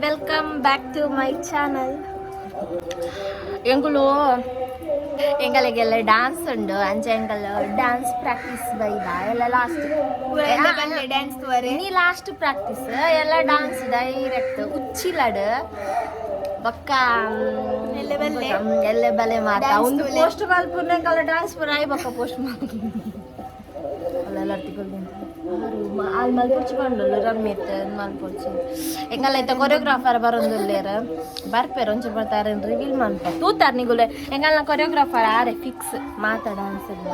Welcome back to my channel. ಎಂಕುಲು ಎಂಗಲಿಗೆಲ್ಲ dance ಉಂಡು ಅಂಚ ಎಂಕಲ್ ಡಾನ್ಸ್ ಪ್ರಾಕ್ಟೀಸ್ ಬೈದ ಎಲ್ಲ ಲಾಸ್ಟ್. ಡ್ಯಾನ್ಸ್ ತೋರೆ. ನೀ ಲಾಸ್ಟ್ ಪ್ರಾಕ್ಟೀಸ್ ಎಲ್ಲ ಡಾನ್ಸ್ ಡೈರೆಕ್ಟ್ ಉಚ್ಚಿಲಡ್ ಬೊಕ್ಕ. ಎಲ್ಲೆ ಬಲ್ಲೆ. ಎಲ್ಲೆ ಬಲೆ ಮಾತ. Dance ಒಂದು ತೂಲೆ. ಪೋಸ್ಟ್ ಮಲ್ಪುನ ಎಂಕಲ್ಲ ಡಾನ್ಸ್ ಪೂರ ಆಯ್ ಬೊಕ್ಕ ಪೋಸ್ಟ್ ಅಲ್ಲೆಲ್ಲ ಅಲ್ಲಿ ಮಲ್ಪೊಡ್ಚಿ ಪಂಡೊಲ್ಲು ರಮ್ಮಿತ್ ಮಲ್ಪೊಡ್ಚಿ ಎಂಕಲ್ಲ ಇತ್ತ ಕೊರಿಯೋಗ್ರಾಫರ್ ಬರೊಂದುಲ್ಲೇರ್ ಬರ್ಪೇರ್ ಒಂಚೂರು ಬರ್ತಾರೆ ರಿವೀಲ್ ಮನ್ಪ ತೂತಾರ್ ನಿಗುಲೆ ಎಂಕಲ್ನ ಕೊರಿಯೋಗ್ರಾಫರ್ ಆರೆ ಫಿಕ್ಸ್ ಮಾತ ಡಾನ್ಸ್ ಇಲ್ಲ.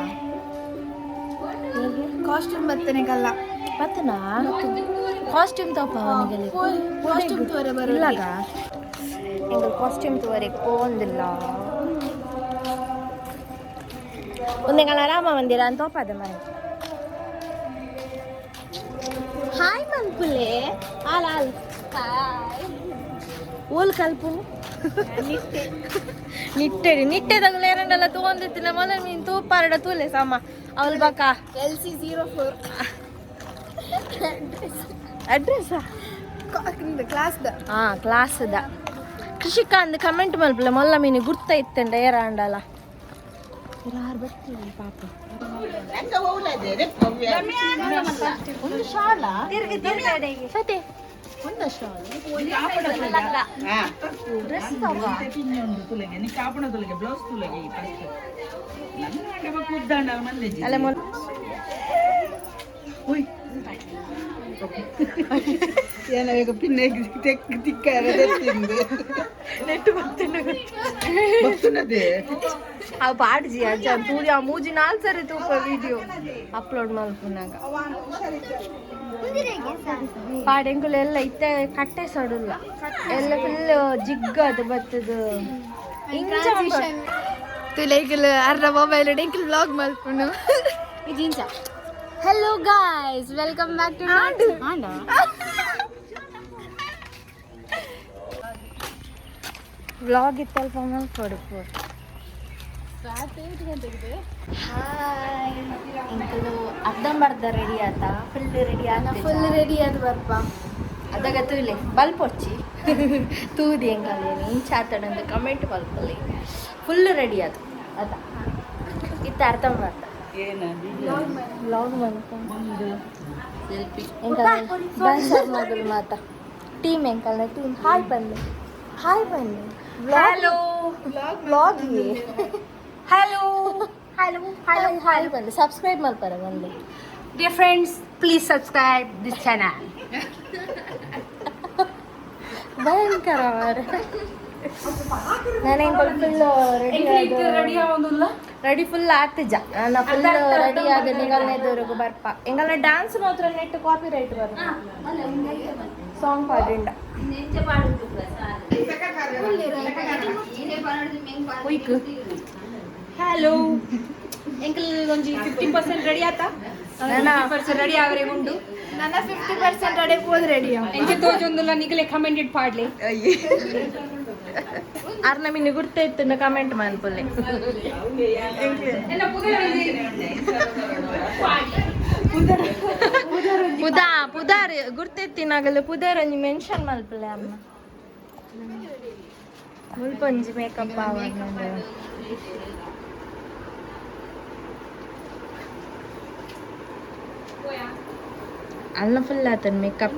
ಕಾಸ್ಟ್ಯೂಮ್ ಬತ್ತನೆಗಲ್ಲ. ಬತ್ತನಾ ಕಾಸ್ಟ್ಯೂಮ್ ತೋಪ ಅವನಿಗೆ. ಕಾಸ್ಟ್ಯೂಮ್ ತೋರೆ ಬರೋ. ಇಲ್ಲಾಗ ಎಂಕಲ್ ಕಾಸ್ಟ್ಯೂಮ್ ತೋರೆ ಪೋಂದಿಲ್ಲ. ಒಂದೆಂಗಲ ರಾಮ ಮಂದಿರ ಅಂತ ತೋಪದ ಮನೆ. ಹಾಯ್ ಮನ್ಪುಲೆ ಆಲ್ ಆಲ್ ಹಾಯ್ ಓಲ್ ಕಲ್ಪುನು ನಿಟ್ಟೆಡಿ ನಿಟ್ಟೆದಾಗ ಏರಂಡಲ್ಲ ತಗೊಂಡಿತ್ತಿನ ಮೊದಲ ಮೀನು ತೂಪಾರಡ ತೂಲೆ ಸಮ ಅವಲ್ ಬಕ. LC 04. ಅಡ್ರೆಸ್ಸಾ? Class the. ಹಾ ಕ್ಲಾಸ್ದ ಕೃಷಿಕ ಅಂದ್ ಕಮೆಂಟ್ ಮಲ್ಪಲೆ ಮೊಲ್ಲ ಮೀನು ಗುರ್ತ ಇತ್ತಂಡ ಏರಾಂಡಲ ಯಾರು ಬರ್ತೀವಿ ಪಾಪ. ಸತಿ ಡ್ರೆಸ್. ಅಲ್ಲ ಮೊಲ್ಲ. ಏನೋ ಪಿನ್ನೆ ತಿಕ್ಕಾರ. ನೆಟ್ಟು ಬರ್ತುಂಡ. ಬರ್ತುನದೇ. ಅವು ಪಾಡ್ಜಿ ಅಜ್ಜ ತೂದಿ ಆ ಮೂಜಿ ನಾಲ್ ಸರಿ ತೂಪ ವಿಡಿಯೋ ಅಪ್ಲೋಡ್ ಮಲ್ಪುನಾಗ ಪಾಡೆಂಕುಲು ಎಲ್ಲ ಇತ್ತೆ ಕಟ್ಟೆ ಸಡುಲ್ಲ ಎಲ್ಲ ಫುಲ್ ಜಿಗ್ಗದು ಬತ್ತದು ಇಂಚ. ತುಲೈಕಲ್ ಅರ್ರ ಮೊಬೈಲ್ ಎಂಕಲ್ ವ್ಲಾಗ್ ಮಲ್ಪುನು. ಇಂಚ. Hello guys, welcome back to vlog. ಇತ್ತಲ್ಪ ಮಲ್ಪೊಡು. ಹಾಯ್ ಎಂಕುಲು ಅರ್ಧಂಬರ್ಧ ರೆಡಿ ಆತ, ಫುಲ್ ರೆಡಿ ಆತ. ಫುಲ್ ರೆಡಿ ಅದು ಬರ್ಪ. ಅದಗ ತೂಲೆ ಬಲ್ಪೊಡ್ಚಿ ತೂದಿ ಎಂಕಲ್ಲೇನು ಇಂಚ ಆತಡಂದು ಕಮೆಂಟ್ ಮಲ್ಪೊಲಿ. ಫುಲ್ ರೆಡಿ ಅದು ಅದ ಇತ್ತ ಅರ್ಧಂಬರ್ಧ. ಏನು? ವ್ಲಾಗ್ ಮಲ್ಪೊಂದು ಡ್ಯಾನ್ಸರ್ ಮಗಳು ಮಾತ ಟೀಮ್ ಎಂಕಲ್ನ ಟೀಮ್. ಹಾಯ್ ಬನ್ನಿ, ಹಾಯ್ ಬನ್ನಿ. Hello. Vlog. Hello. Hello hello hi ಬನ್ನಿ. ಸಬ್ಸ್ಕ್ರೈಬ್ ಮಾಡ್ತಾರೆ ಬಂದು. Dear friends, please subscribe this channel. ಭಯಂಕರ ಮಾರ್ರೆ. ನಾನು ಫುಲ್ ರೆಡಿ. ರೆಡಿ ಆವೊಂದುಲ್ಲ. ರೆಡಿ ಫುಲ್ ಆತಿಜ ನಾನು. ಫುಲ್ ರೆಡಿ ಆದ ನಿಗಲ್ನೇ ದೂರಗು ಬರ್ಪ. ಎಂಗಲ್ನ ಡಾನ್ಸ್ ಮಾತ್ರ ನೆಟ್ ಕಾಪಿ ರೈಟ್ ಬರ ಸಾಂಗ್ ಪಾಡಿಂಡ. ಒಯ್ಕ್ ಹಲೋ ಎಂಕಲ್ ಒಂಜಿ 50% ರೆಡಿ ಆತ. 50% ರೆಡಿ ಆವರೆ ಉಂಡು. ನನ್ನ 50% ಅಡೆ ಪೋದ್ ರೆಡಿ. ಎಂಚ ತೋಜೊಂದುಲ್ಲ ನಿಗಲೆ ಕಮೆಂಟೆಡ್ ಪಾಡ್ಲೆ. ಅರ್ನ ಮಿನಿ ಗುರ್ತ ಇತ್ತು ಕಮೆಂಟ್ ಮನ್ಪುಲೆ. ಎನ್ನ ಪುದರ್. ಪುದಾ ಪುದಾರ್ ಗುರ್ತೆತ್ತಿನಾಗಲ್ಲ ಪುದರ್ ಒಂಜಿ ಮೆನ್ಷನ್ ಮಲ್ಪುಲೆ ಅಮ್ಮ. ಮುಲ್ಪೊಂಜಿ ಮೇಕಪ್ ಆವೊಂದುಂಡು. ಅಲ್ಲ ಫುಲ್ ಆತನ ಮೇಕಪ್.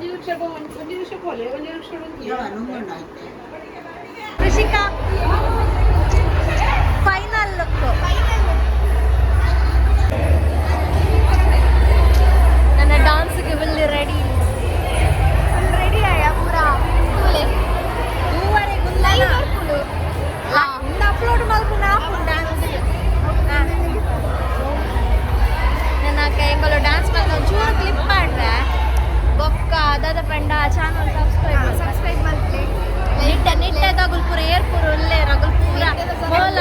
Krishika final look. ನನ್ನ ಡಾನ್ಸ್ಗೆ ಫುಲ್ ರೆಡಿ. ರೆಡಿ ಆಯ ಪೂರಾ ತೂಲೆ. ದೂವರೆ ಅಪ್ಲೋಡ್ ಮಲ್ಪುನ ಡಾನ್ಸ್. ನನ್ನ ಎಂಕಲು ಡಾನ್ಸ್ ಮಲ್ತ ಒಂಚೂರು ಕ್ಲಿಪ್ ಮಾಡ್ರೆ ಬೊಕ್ಕ ದಾದ ಪಂಡ ಚಾನಲ್ ಸಬ್ಸ್ಕ್ರೈಬ್. ಸಬ್ಸ್ಕ್ರೈಬ್ ಮಲ್ಪಲೆ. ನಿಟ್ಟ ನಿಟ್ಟೆದಗುಲ್ ಪೂರ ಏರ್ಪುರ ಉಲ್ಲೆ ರಗುಲ್ ಪೂರ ಮೋಲ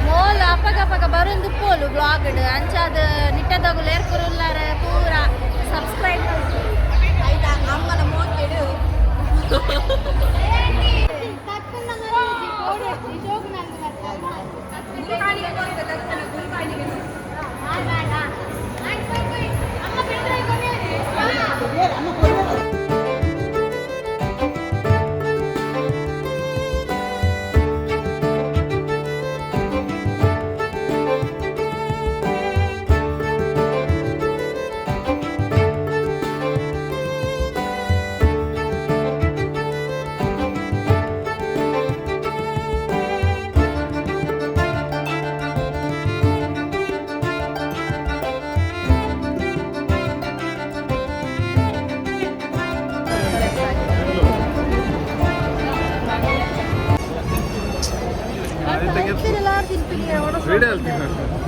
ಮೋಲ ಅಪಗ ಅಪಗ ಬರೊಂದು ಪೋಲು ಬ್ಲಾಗ್ ಅಂಚಾದ ನಿಟ್ಟದಗುಲ್ ಏರ್ಪುರ ಉಲ್ಲಾರ ಪೂರ ಸಬ್ಸ್ಕ್ರೈಬ್. ಆಯ್ತಾ ಅಮ್ಮನ ಮೋಕೆಡು. ತಿನ್ಪಿನಿ. ವಿಡಿಯೋ ತಿನ್ನೋದು.